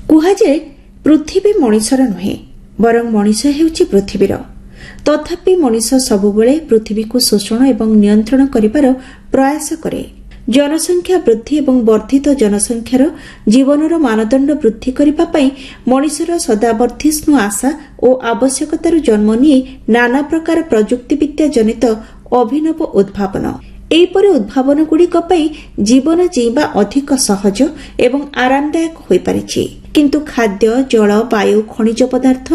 କୁହାଯାଏ, ପୃଥିବୀ ମଣିଷର ନୁହେଁ, ବରଂ ମଣିଷ ହେଉଛି ପୃଥିବୀର। ତଥାପି ମଣିଷ ସବୁବେଳେ ପୃଥିବୀକୁ ଶୋଷଣ ଏବଂ ନିୟନ୍ତ୍ରଣ କରିବାର ପ୍ରୟାସ କରେ। ଜନସଂଖ୍ୟା ବୃଦ୍ଧି ଏବଂ ବର୍ଦ୍ଧିତ ଜନସଂଖ୍ୟାର ଜୀବନର ମାନଦଣ୍ଡ ବୃଦ୍ଧି କରିବା ପାଇଁ ମଣିଷର ସଦାବର୍ଦ୍ଧିଷ୍ଣୁ ଆଶା ଓ ଆବଶ୍ୟକତାରୁ ଜନ୍ମ ନିଏ ନାନା ପ୍ରକାର ପ୍ରଯୁକ୍ତିବିଦ୍ୟା ଜନିତ ଅଭିନବ ଉଦ୍ଭାବନ। ଏହିପରି ଉଦ୍ଭାବନଗୁଡ଼ିକ ପାଇଁ ଜୀବନ ଜୀଇଁବା ଅଧିକ ସହଜ ଏବଂ ଆରାମଦାୟକ ହୋଇପାରିଛି। କିନ୍ତୁ ଖାଦ୍ୟ, ଜଳ, ବାୟୁ, ଖଣିଜ ପଦାର୍ଥ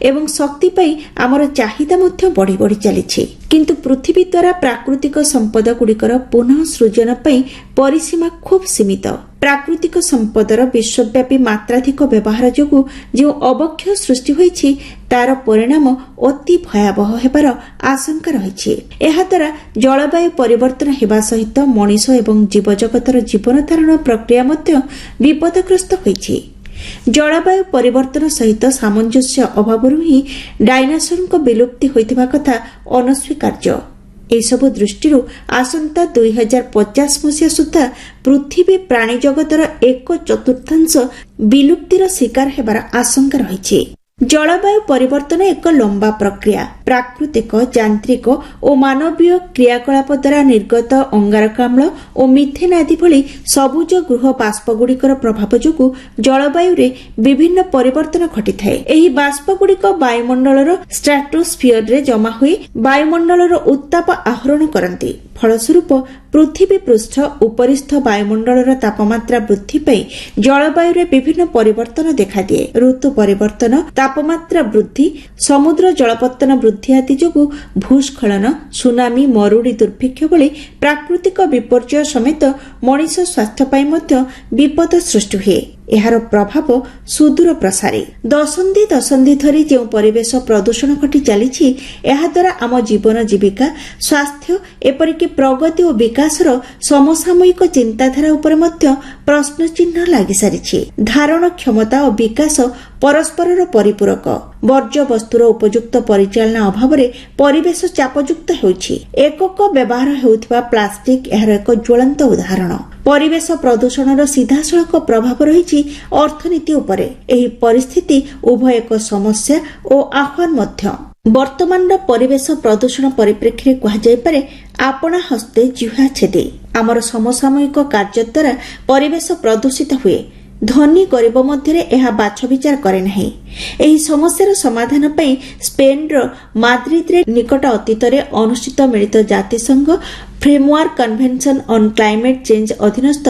ଏବଂ ଶକ୍ତି ପାଇଁ ଆମର ଚାହିଦା ମଧ୍ୟ ବଢ଼ି ବଢ଼ି ଚାଲିଛି। କିନ୍ତୁ ପୃଥିବୀ ଦ୍ୱାରା ପ୍ରାକୃତିକ ସମ୍ପଦଗୁଡ଼ିକର ପୁନଃ ସୃଜନ ପାଇଁ ପରିସୀମା ଖୁବ୍ ସୀମିତ। ପ୍ରାକୃତିକ ସମ୍ପଦର ବିଶ୍ୱବ୍ୟାପୀ ମାତ୍ରାଧିକ ବ୍ୟବହାର ଯୋଗୁଁ ଯେଉଁ ଅବକ୍ଷୟ ସୃଷ୍ଟି ହୋଇଛି, ତାର ପରିଣାମ ଅତି ଭୟାବହ ହେବାର ଆଶଙ୍କା ରହିଛି। ଏହାଦ୍ୱାରା ଜଳବାୟୁ ପରିବର୍ତ୍ତନ ହେବା ସହିତ ମଣିଷ ଏବଂ ଜୀବଜଗତର ଜୀବନଧାରଣ ପ୍ରକ୍ରିୟା ମଧ୍ୟ ବିପଦଗ୍ରସ୍ତ ହୋଇଛି। ଜଳବାୟୁ ପରିବର୍ତ୍ତନ ସହିତ ସାମଞ୍ଜସ୍ୟ ଅଭାବରୁ ହିଁ ଡାଇନାସୋରଙ୍କ ବିଲୁପ୍ତି ହୋଇଥିବା କଥା ଅନସ୍ୱୀକାର୍ଯ୍ୟ। ଏସବୁ ଦୃଷ୍ଟିରୁ ଆସନ୍ତା 2050 ମସିହା ସୁଦ୍ଧା ପୃଥିବୀ ପ୍ରାଣୀ ଜଗତର ଏକ ଚତୁର୍ଥାଂଶ ବିଲୁପ୍ତିର ଶିକାର ହେବାର ଆଶଙ୍କା ରହିଛି। ଜଳବାୟୁ ପରିବର୍ତ୍ତନ ଏକ ଲମ୍ବା ପ୍ରକ୍ରିୟା। ପ୍ରାକୃତିକ, ଯାନ୍ତ୍ରିକ ଓ ମାନବୀୟ କ୍ରିୟାକଳାପ ଦ୍ୱାରା ନିର୍ଗତ ଅଙ୍ଗାରକାମ୍ଳ ଓ ମିଥେନ୍ ଆଦି ଭଳି ସବୁଜ ଗୃହ ବାଷ୍ପଗୁଡ଼ିକର ପ୍ରଭାବ ଯୋଗୁଁ ଜଳବାୟୁରେ ବିଭିନ୍ନ ପରିବର୍ତ୍ତନ ଘଟିଥାଏ। ଏହି ବାଷ୍ପଗୁଡ଼ିକ ବାୟୁମଣ୍ଡଳର ଷ୍ଟ୍ରାଟୋସ୍ଫିୟରରେ ଜମା ହୋଇ ବାୟୁମଣ୍ଡଳର ଉତ୍ତାପ ଆହରଣ କରନ୍ତି। ଫଳସ୍ୱରୂପ ପୃଥିବୀ ପୃଷ୍ଠ ଉପରିସ୍ଥ ବାୟୁମଣ୍ଡଳର ତାପମାତ୍ରା ବୃଦ୍ଧି ପାଇ ଜଳବାୟୁରେ ବିଭିନ୍ନ ପରିବର୍ତ୍ତନ ଦେଖାଦିଏ। ଋତୁ ପରିବର୍ତ୍ତନ, ତାପମାତ୍ରା ବୃଦ୍ଧି, ସମୁଦ୍ର ଜଳପତ୍ତନ ବୃଦ୍ଧି ଆଦି ଯୋଗୁଁ ଭୂସ୍ଖଳନ, ସୁନାମି, ମରୁଡ଼ି, ଦୁର୍ଭିକ୍ଷ ଭଳି ପ୍ରାକୃତିକ ବିପର୍ଯ୍ୟୟ ସମେତ ମଣିଷ ସ୍ୱାସ୍ଥ୍ୟ ପାଇଁ ମଧ୍ୟ ବିପଦ ସୃଷ୍ଟି ହୁଏ। ଏହାର ପ୍ରଭାବ ସୁଦୂର ପ୍ରସାରୀ। ଦଶନ୍ଧି ଦଶନ୍ଧି ଧରି ଯେଉଁ ପରିବେଶ ପ୍ରଦୂଷଣ ଘଟି ଚାଲିଛି, ଏହାଦ୍ୱାରା ଆମ ଜୀବନ ଜୀବିକା, ସ୍ୱାସ୍ଥ୍ୟ, ଏପରିକି ପ୍ରଗତି ଓ ବିକାଶର ସମସାମୟିକ ଚିନ୍ତାଧାରା ଉପରେ ମଧ୍ୟ ପ୍ରଶ୍ନଚିହ୍ନ ଲାଗିସାରିଛି। ଧାରଣ କ୍ଷମତା ଓ ବିକାଶ ପରସ୍ପରର ପରିପୂରକ। ବର୍ଜ୍ୟବସ୍ତୁର ଉପଯୁକ୍ତ ପରିଚାଳନା ଅଭାବରେ ପରିବେଶ ଚାପଯୁକ୍ତ ହେଉଛି। ଏକକ ବ୍ୟବହାର ହେଉଥିବା ପ୍ଲାଷ୍ଟିକ୍ ଏହାର ଏକ ଜ୍ୱଳନ୍ତ ଉଦାହରଣ। ପରିବେଶ ପ୍ରଦୂଷଣର ସିଧାସଳଖ ପ୍ରଭାବ ରହିଛି ଅର୍ଥନୀତି ଉପରେ। ଏହି ପରିସ୍ଥିତି ଉଭୟ ଏକ ସମସ୍ୟା ଓ ଆହ୍ୱାନ ମଧ୍ୟ। ବର୍ତ୍ତମାନର ପରିବେଶ ପ୍ରଦୂଷଣ ପରିପ୍ରେକ୍ଷୀରେ କୁହାଯାଇପାରେ, ଆପଣା ହସ୍ତେ ଜିହ୍ୱା ଛେଦି। ଆମର ସମସାମୟିକ କାର୍ଯ୍ୟ ଦ୍ୱାରା ପରିବେଶ ପ୍ରଦୂଷିତ ହୁଏ। ଧନୀ ଗରିବ ମଧ୍ୟରେ ଏହା ବାଛବିଚାର କରେ ନାହିଁ। ଏହି ସମସ୍ୟାର ସମାଧାନ ପାଇଁ ସ୍ପେନ୍ର ମାଦ୍ରିଦରେ ନିକଟ ଅତୀତରେ ଅନୁଷ୍ଠିତ ମିଳିତ ଜାତିସଂଘ Framework Convention on Climate Change ଅଧୀନସ୍ଥ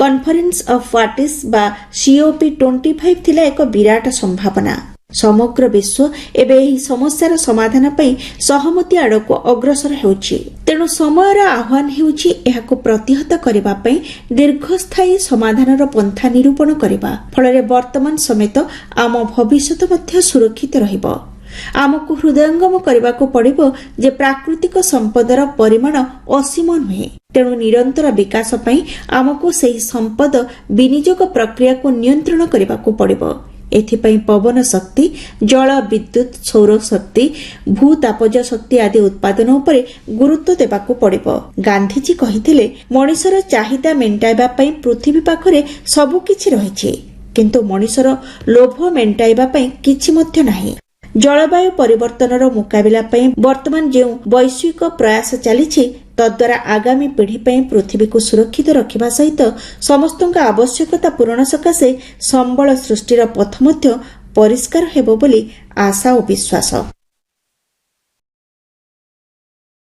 କନଫରେନ୍ସ ଅଫ୍ ପାର୍ଟିସ୍ ବା ସିଓପି 25 ଥିଲା ଏକ ବିରାଟ ସମ୍ଭାବନା। ସମଗ୍ର ବିଶ୍ୱ ଏବେ ଏହି ସମସ୍ୟାର ସମାଧାନ ପାଇଁ ସହମତି ଆଡ଼କୁ ଅଗ୍ରସର ହେଉଛି। ତେଣୁ ସମୟର ଆହ୍ୱାନ ହେଉଛି ଏହାକୁ ପ୍ରତିହତ କରିବା ପାଇଁ ଦୀର୍ଘସ୍ଥାୟୀ ସମାଧାନର ପନ୍ଥା ନିରୂପଣ କରିବା। ଫଳରେ ବର୍ତ୍ତମାନ ସମେତ ଆମ ଭବିଷ୍ୟତ ମଧ୍ୟ ସୁରକ୍ଷିତ ରହିବ। ଆମକୁ ହୃଦୟଙ୍ଗମ କରିବାକୁ ପଡ଼ିବ ଯେ ପ୍ରାକୃତିକ ସମ୍ପଦର ପରିମାଣ ଅସୀମ ନୁହେଁ। ତେଣୁ ନିରନ୍ତର ବିକାଶ ପାଇଁ ଆମକୁ ସେହି ସମ୍ପଦ ବିନିଯୋଗ ପ୍ରକ୍ରିୟାକୁ ନିୟନ୍ତ୍ରଣ କରିବାକୁ ପଡ଼ିବ। ଏଥିପାଇଁ ପବନ ଶକ୍ତି, ଜଳ ବିଦ୍ୟୁତ୍, ସୌର ଶକ୍ତି, ଭୂତାପଜ ଶକ୍ତି ଆଦି ଉତ୍ପାଦନ ଉପରେ ଗୁରୁତ୍ୱ ଦେବାକୁ ପଡ଼ିବ। ଗାନ୍ଧିଜୀ କହିଥିଲେ, ମଣିଷର ଚାହିଦା ମେଣ୍ଟାଇବା ପାଇଁ ପୃଥିବୀ ପାଖରେ ସବୁକିଛି ରହିଛି, କିନ୍ତୁ ମଣିଷର ଲୋଭ ମେଣ୍ଟାଇବା ପାଇଁ କିଛି ମଧ୍ୟ ନାହିଁ। ଜଳବାୟୁ ପରିବର୍ତ୍ତନର ମୁକାବିଲା ପାଇଁ ବର୍ତ୍ତମାନ ଯେଉଁ ବୈଶ୍ୱିକ ପ୍ରୟାସ ଚାଲିଛି, ତଦ୍ୱାରା ଆଗାମୀ ପିଢ଼ି ପାଇଁ ପୃଥିବୀକୁ ସୁରକ୍ଷିତ ରଖିବା ସହିତ ସମସ୍ତଙ୍କ ଆବଶ୍ୟକତା ପୂରଣ ସକାଶେ ସମ୍ବଳ ସୃଷ୍ଟିର ପଥ ମଧ୍ୟ ପରିଷ୍କାର ହେବ ବୋଲି ଆଶା ଓ ବିଶ୍ୱାସ।